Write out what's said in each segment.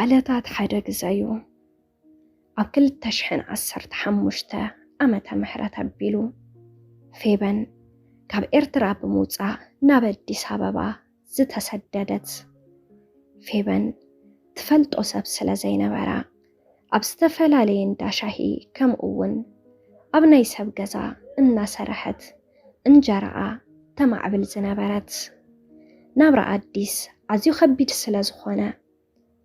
ዕለታት ሓደ ግዘ እዩ። ኣብ ክልተ ሽሕን ዓሰርተ ሓሙሽተ ዓመተ ምህረት ኣቢሉ ፌበን ካብ ኤርትራ ብምውጻእ ናብ ኣዲስ ኣበባ ዝተሰደደት። ፌበን ትፈልጦ ሰብ ስለ ዘይነበራ ኣብ ዝተፈላለየ እንዳ ሻሂ ከምኡ እውን ኣብ ናይ ሰብ ገዛ እናሰረሐት እንጀራኣ ተማዕብል ዝነበረት። ናብራ ኣዲስ ኣዝዩ ከቢድ ስለ ዝኾነ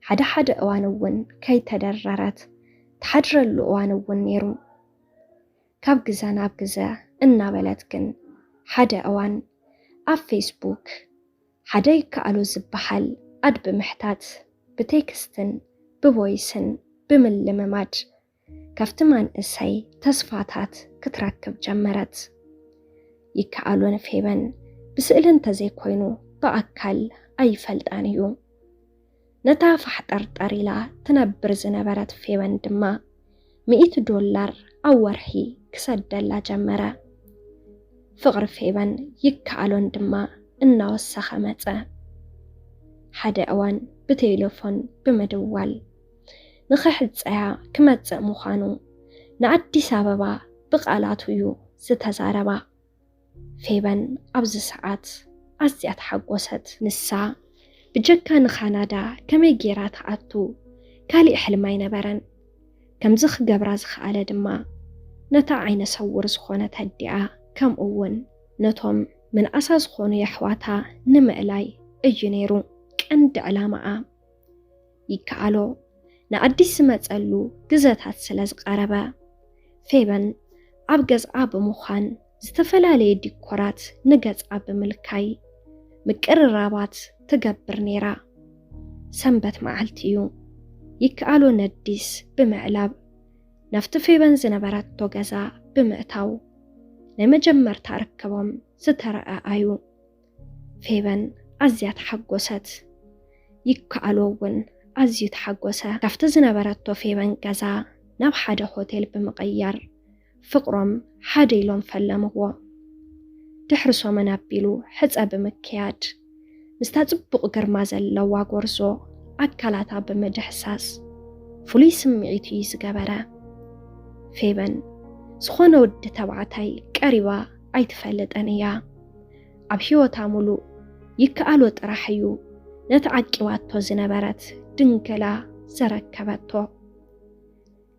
ሓደ ሓደ እዋን እውን ከይተደረረት ትሓድረሉ እዋን እውን ነይሩ። ካብ ግዘ ናብ ግዘ እናበለት ግን ሓደ እዋን ኣብ ፌስቡክ ሓደ ይከኣሎ ዝበሃል ኣድ ብምሕታት ብቴክስትን ብቮይስን ብምልምማድ ካብቲ ማንእሰይ ተስፋታት ክትረክብ ጀመረት። ይከኣሎ ንፌበን ብስእሊ እንተዘይኮይኑ ብኣካል ኣይፈልጣን እዩ። ነታ ፋሕጠርጠር ኢላ ትነብር ዝነበረት ፌበን ድማ ሚእቲ ዶላር ኣብ ወርሒ ክሰደላ ጀመረ። ፍቕሪ ፌበን ይከኣሎን ድማ እናወሰኸ መጸ። ሓደ እዋን ብቴሌፎን ብምድዋል ንኽሕጸያ ክመጽእ ምዃኑ ንኣዲስ ኣበባ ብቓላቱ እዩ ዝተዛረባ። ፌበን ኣብዚ ሰዓት ኣዝያ ተሓጎሰት። ንሳ ብጀካ ንካናዳ ከመይ ጌራ ትኣቱ ካሊእ ሕልሚ ኣይነበረን። ከምዚ ክገብራ ዝኸኣለ ድማ ነታ ዓይነ ሰውር ዝኾነት ኣዲኣ ከምኡ እውን ነቶም ምንኣሳ ዝኾኑ የሕዋታ ንምእላይ እዩ ነይሩ ቀንዲ ዕላማኣ። ይከኣሎ ንኣዲስ ዝመጸሉ ግዘታት ስለ ዝቐረበ ፌበን ኣብ ገዝኣ ብምዃን ዝተፈላለየ ዲኮራት ንገጻ ብምልካይ ምቅርራባት ትገብር ነይራ። ሰንበት መዓልቲ እዩ። ይከኣሎ ነዲስ ብምዕላብ ናብቲ ፌበን ዝነበረቶ ገዛ ብምእታው ናይ መጀመርታ ርክቦም ዝተረኣኣዩ። ፌበን ኣዝያ ተሓጎሰት። ይከኣሎ እውን ኣዝዩ ተሓጎሰ። ካብቲ ዝነበረቶ ፌበን ገዛ ናብ ሓደ ሆቴል ብምቕያር ፍቕሮም ሓደ ኢሎም ፈለምዎ። ድሕሪ ሰሙን ኣቢሉ ሕጸ ብምክያድ ምስታ ጽቡቕ ግርማ ዘለዋ ጎርዞ ኣካላታ ብምድሕሳስ ፍሉይ ስምዒት እዩ ዝገበረ። ፌበን ዝኾነ ወዲ ተባዕታይ ቀሪባ ኣይትፈልጥን እያ። ኣብ ህይወታ ሙሉእ ይከኣሎ ጥራሕ እዩ ነቲ ዓቂባቶ ዝነበረት ድንገላ ዘረከበቶ።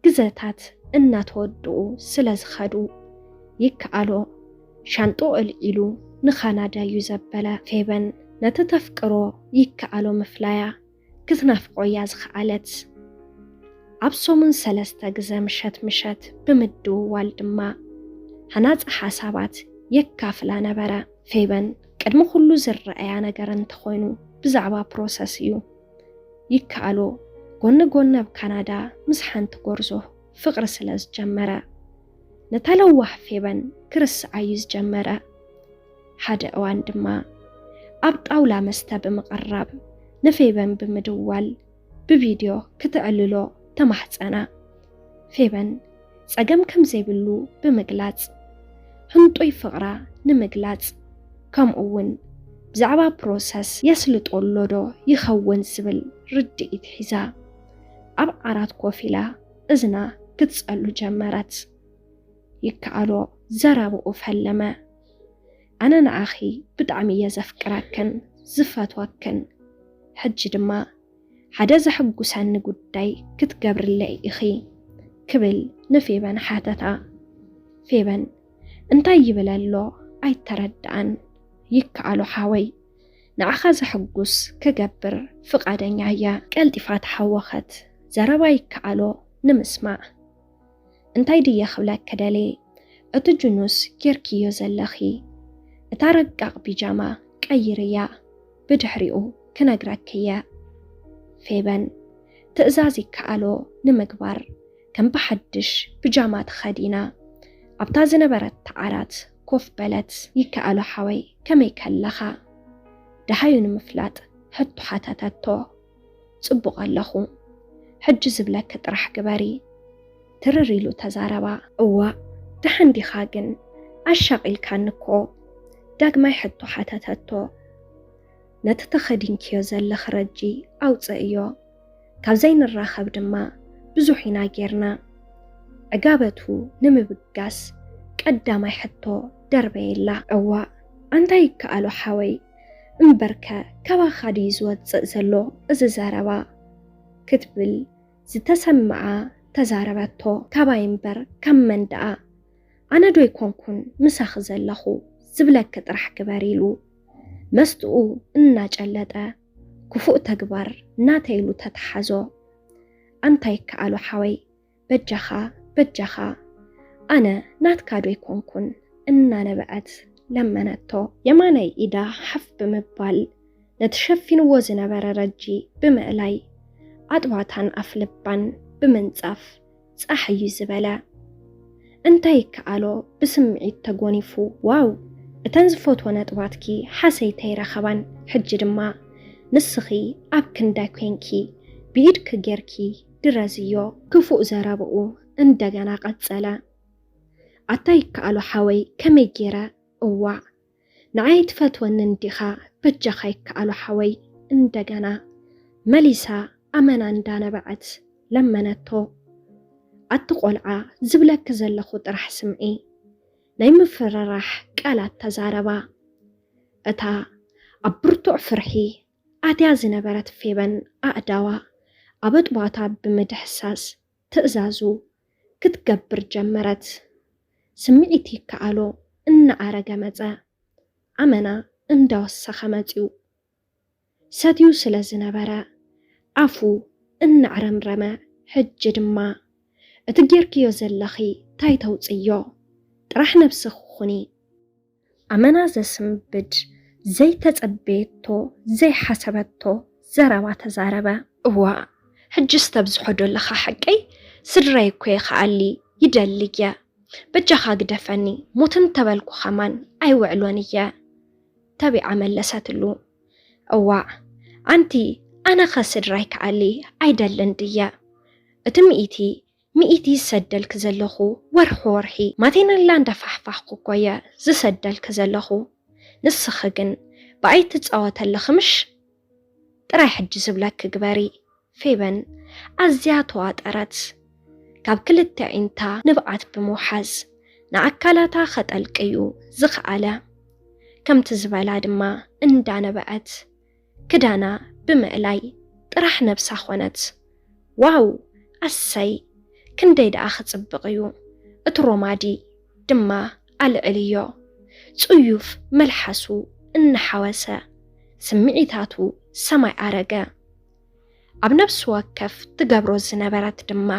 ግዘታት እናተወድኡ ስለ ዝኸዱ ይከኣሎ ሻንጥኡ ኣልዒሉ ንካናዳ እዩ ዘበለ። ፌበን ነቲ ተፍቅሮ ይከኣሎ ምፍላያ ክትናፍቆ እያ ዝኸኣለት። ኣብ ሰሙን ሰለስተ ግዘ ምሸት ምሸት ብምድውዋል ድማ ሃናጺ ሓሳባት የካፍላ ነበረ። ፌበን ቅድሚ ኩሉ ዝረኣያ ነገር እንተኾይኑ ብዛዕባ ፕሮሰስ እዩ። ይከኣሎ ጎኒ ጎኒ ኣብ ካናዳ ምስ ሓንቲ ጎርዞ ፍቕሪ ስለ ዝጀመረ ነታ ለዋህ ፌበን ክርስዓ እዩ ዝጀመረ። ሓደ እዋን ድማ ኣብ ጣውላ መስተ ብምቕራብ ንፌበን ብምድዋል ብቪድዮ ክተዕልሎ ተማሕጸና። ፌበን ጸገም ከም ዘይብሉ ብምግላጽ ህንጡይ ፍቕራ ንምግላጽ ከምኡ እውን ብዛዕባ ፕሮሰስ የስልጦ ኣሎ ዶ ይኸውን ዝብል ርድኢት ሒዛ ኣብ ዓራት ኮፍ ኢላ እዝና ክትጸሉ ጀመረት። ይከኣሎ ዘረብኡ ፈለመ። ኣነ ንዓኺ ብጣዕሚ እየ ዘፍቅረክን ዝፈትወክን። ሕጂ ድማ ሓደ ዘሐጉሰኒ ጉዳይ ክትገብርለይ ኢኺ ክብል ንፌበን ሓተታ። ፌበን እንታይ ይብል ኣሎ ኣይተረድኣን። ይከኣሎ ሓወይ ንዓኻ ዘሐጉስ ክገብር ፍቓደኛ እየ። ቀልጢፋ ተሓወኸት። ዘረባ ይከኣሎ ንምስማዕ። እንታይ ድየ ክብለኪ ደልየ እቲ ጅኑስ ጌርክዮ ዘለኺ እታ ረቃቕ ቢጃማ ቀይርያ ብድሕሪኡ ክነግረኪ እየ። ፌበን ትእዛዝ ይከኣሎ ንምግባር ከም ብሓድሽ ብጃማ ተኸዲና ኣብታ ዝነበረት ዓራት ኮፍ በለት። ይከኣሎ ሓወይ ከመይ ከለኻ? ደሃዩ ንምፍላጥ ሕቶ ሓተተቶ። ጽቡቕ ኣለኹ። ሕጂ ዝብለኪ ጥራሕ ግበሪ። ትርር ኢሉ ተዛረባ። እዋእ ደሓን ዲኻ ግን? ኣሻቒልካኒ እኮ። ዳግማይ ሕቶ ሓተተቶ። ነቲ ተኸዲንክዮ ዘለኺ ረጂ ኣውጽእዮ። ካብ ዘይንራኸብ ድማ ብዙሕ ኢና ጌርና። ዕጋበቱ ንምብጋስ ቀዳማይ ሕቶ ደርበየላ። እዋእ፣ ኣንታይ ይከኣሎ ሓወይ፣ እምበርከ ካባኻ ድዩ ዝወጽእ ዘሎ እዚ ዘረባ? ክትብል ዝተሰምዓ ተዛረበቶ። ካባይ እምበር ካብ መን ደኣ? ኣነ ዶ ኣይኮንኩን ምሳኺ ዘለኹ? ዝብለኪ ጥራሕ ግበሪ ኢሉ መስትኡ እናጨለጠ ክፉእ ተግባር ናተይ ኢሉ ተተሓዞ። ኣንታይ ይከኣሎ ሓወይ፣ በጃኻ በጃኻ፣ ኣነ ናትካ ዶ ኣይኮንኩን? እናነበዐት ለመነቶ። የማናይ ኢዳ ሓፍ ብምባል ነቲ ሸፊንዎ ዝነበረ ረጂ ብምእላይ ኣጥባታን ኣፍልባን ብምንጻፍ ጻሕ እዩ ዝበለ። እንታይ ይከኣሎ ብስምዒት ተጎኒፉ። ዋው፣ እተን ዝፈትዎ ነጥባትኪ ሓሰይተይ ረኸባን። ሕጂ ድማ ንስኺ ኣብ ክንዳይ ኮንኪ ብኢድኪ ጌርኪ ድረዝዮ። ክፉእ ዘረብኡ እንደገና ቀጸለ። ኣታ ይከኣሎ ሓወይ ከመይ ጌረ? እዋእ፣ ንዓይ ትፈትወኒ እንዲኻ? በጃኻ ይከኣሎ ሓወይ። እንደገና መሊሳ ኣመና እንዳነበዐት ለመነቶ። ኣቲ ቆልዓ፣ ዝብለኪ ዘለኹ ጥራሕ ስምዒ። ናይ ምፍርራሕ ቃላት ተዛረባ። እታ ኣብ ብርቱዕ ፍርሒ ኣትያ ዝነበረት ፌበን ኣእዳዋ ኣብ ኣጥባታ ብምድሕሳስ ትእዛዙ ክትገብር ጀመረት። ስምዒት ይከኣሎ እናኣረገ መጸ። ኣመና እንዳወሰኸ መጺኡ። ሰትዩ ስለ ዝነበረ ኣፉ እናዕረምረመ፣ ሕጂ ድማ እቲ ጌርክዮ ዘለኺ ታይ ተውጽዮ? ጥራሕ ነብስኺ ኩኒ። ኣመና ዘስንብድ ዘይተጸበየቶ ዘይሓሰበቶ ዘረባ ተዛረበ። እዋእ፣ ሕጅስ ተብዝሖ ዶ ኣለኻ ሓቀይ? ስድራይ እኮ ይኸኣሊ ይደሊ እየ። በጃኻ ግደፈኒ፣ ሙት እንተበልኩ ኸማን ኣይውዕሎን እየ። ተቢዓ መለሰትሉ። እዋእ ኣንቲ፣ ኣነኸ ስድራይ ክኣሊ ኣይደልን ድየ? እቲ ሚእቲ ሚእቲ ዝሰደልኪ ዘለኹ ወርሒ ወርሒ ማቴነላ እንዳፋሕፋሕኩ እኮ እየ ዝሰደልኪ ዘለኹ። ንስኺ ግን ብኣይ ትጻወቲ ኣለኺ ምሽ? ጥራይ ሕጂ ዝብለኪ ግበሪ። ፌበን ኣዝያ ተዋጠረት። ካብ ክልተ ኣዒንታ ንብዓት ብምውሓዝ ንኣካላታ ኸጠልቅዩ ዝኸኣለ። ከምቲ ዝበላ ድማ እንዳነበዐት ክዳና ብምእላይ ጥራሕ ነብሳ ኾነት። ዋው! ኣሰይ! ክንደይ ደኣ ክጽብቕ እዩ! እቲ ሮማዲ ድማ ኣልዕልዮ። ጽዩፍ መልሓሱ እናሓወሰ ስምዒታቱ ሰማይ ኣረገ። ኣብ ነፍሲ ወከፍ ትገብሮ ዝነበረት ድማ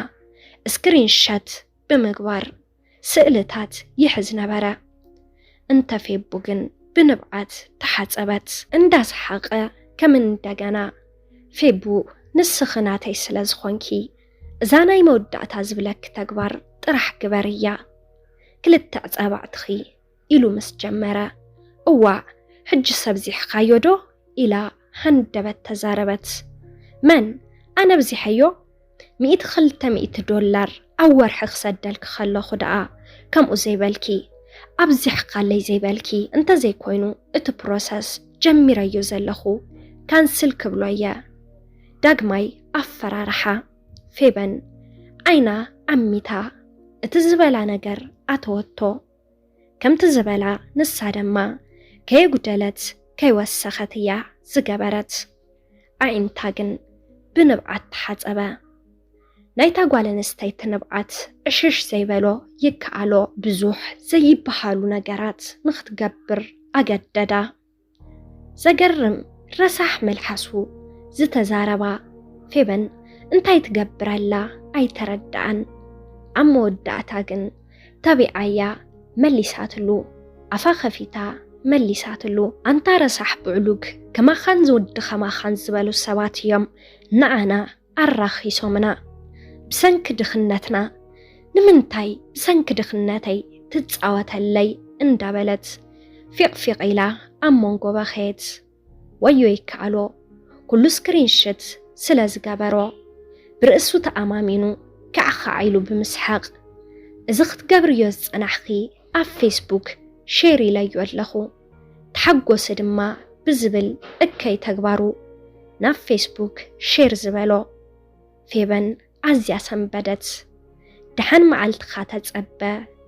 ስክሪንሸት ብምግባር ስእልታት ይሕዝ ነበረ። እንተ ፌቡ ግን ብንብዓት ተሓጸበት። እንዳሰሓቐ ከም እንደገና፣ ፌቡ፣ ንስኺ ናተይ ስለ ዝኾንኪ፣ እዛ ናይ መወዳእታ ዝብለኪ ተግባር ጥራሕ ግበርያ። ክልተ ኣጻብዕትኺ ኢሉ ምስ ጀመረ፣ እዋእ፣ ሕጅስ ኣብዚሕኻዮ ዶ? ኢላ ሃንደበት ተዛረበት። መን? ኣነ ኣብዚሐዮ? ሚእቲ ክልተ ሚእቲ ዶላር ኣብ ወርሒ ክሰደልኪ ከለኹ ደኣ ከምኡ ዘይበልኪ፣ ኣብዚሕካለይ ዘይበልኪ፣ እንተዘይኮይኑ እቲ ፕሮሰስ ጀሚረዮ ዘለኹ ካንስል ክብሎ እየ። ዳግማይ ኣፈራርሓ። ፌበን ዓይና ዓሚታ እቲ ዝበላ ነገር ኣተወቶ። ከምቲ ዝበላ ንሳ ድማ ከየጉደለት ከይወሰኸት እያ ዝገበረት። ኣዒንታ ግን ብንብዓት ተሓጸበ። ናይታ ጓል ኣንስተይቲ ንብዓት ዕሽሽ ዘይበሎ ይከኣሎ። ብዙሕ ዘይበሃሉ ነገራት ንኽትገብር ኣገደዳ። ዘገርም ረሳሕ መልሓሱ ዝተዛረባ ፌበን እንታይ ትገብር ኣላ ኣይተረድኣን። ኣብ መወዳእታ ግን ተቢዓያ መሊሳትሉ። ኣፋ ከፊታ መሊሳትሉ። ኣንታ ረሳሕ ብዕሉግ፣ ከማኻን ዝወዲ ከማኻን ዝበሉ ሰባት እዮም ንዓና ኣራኺሶምና። ብሰንኪ ድኽነትና፣ ንምንታይ ብሰንኪ ድኽነተይ ትጻወተለይ እንዳበለት ፊቕ ፊቕ ኢላ ኣብ መንጎ በኸየት። ወዮ ይከኣሎ፣ ኩሉ ስክሪንሽት ስለ ዝገበሮ። ብርእሱ ተኣማሚኑ ካዕኻዕ ኢሉ ብምስሓቕ፣ እዚ ክትገብርዮ ዝጸናሕኺ ኣብ ፌስቡክ ሼር ኢለዮ ኣለኹ፣ ተሓጎሲ ድማ ብዝብል እከይ ተግባሩ ናብ ፌስቡክ ሼር ዝበሎ። ፌበን ኣዝያ ሰንበደት። ደሓን መዓልትኻ ተጸበ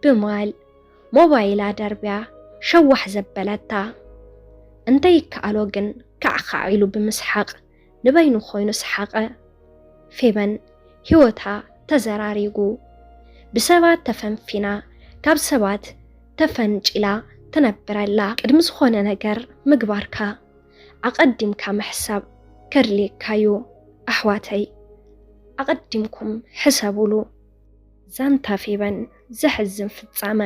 ብማል ሞባይላ ደርብያ ሸዋሕ ዘበለታ። እንተይከኣሎ ግን ካዕካዕ ኢሉ ብምስሓቕ ንበይኑ ኮይኑ ሰሓቐ። ፌበን ህይወታ ተዘራሪጉ። ብሰባት ተፈንፊና፣ ካብ ሰባት ተፈንጪላ ትነብር ኣላ። ቅድሚ ዝኾነ ነገር ምግባርካ ኣቐዲምካ ምሕሳብ ከድልየካዩ። ኣሕዋተይ፣ ኣቐዲምኩም ሕሰቡሉ። ዛንታ ፌበን ዘሕዝን ፍጻመ።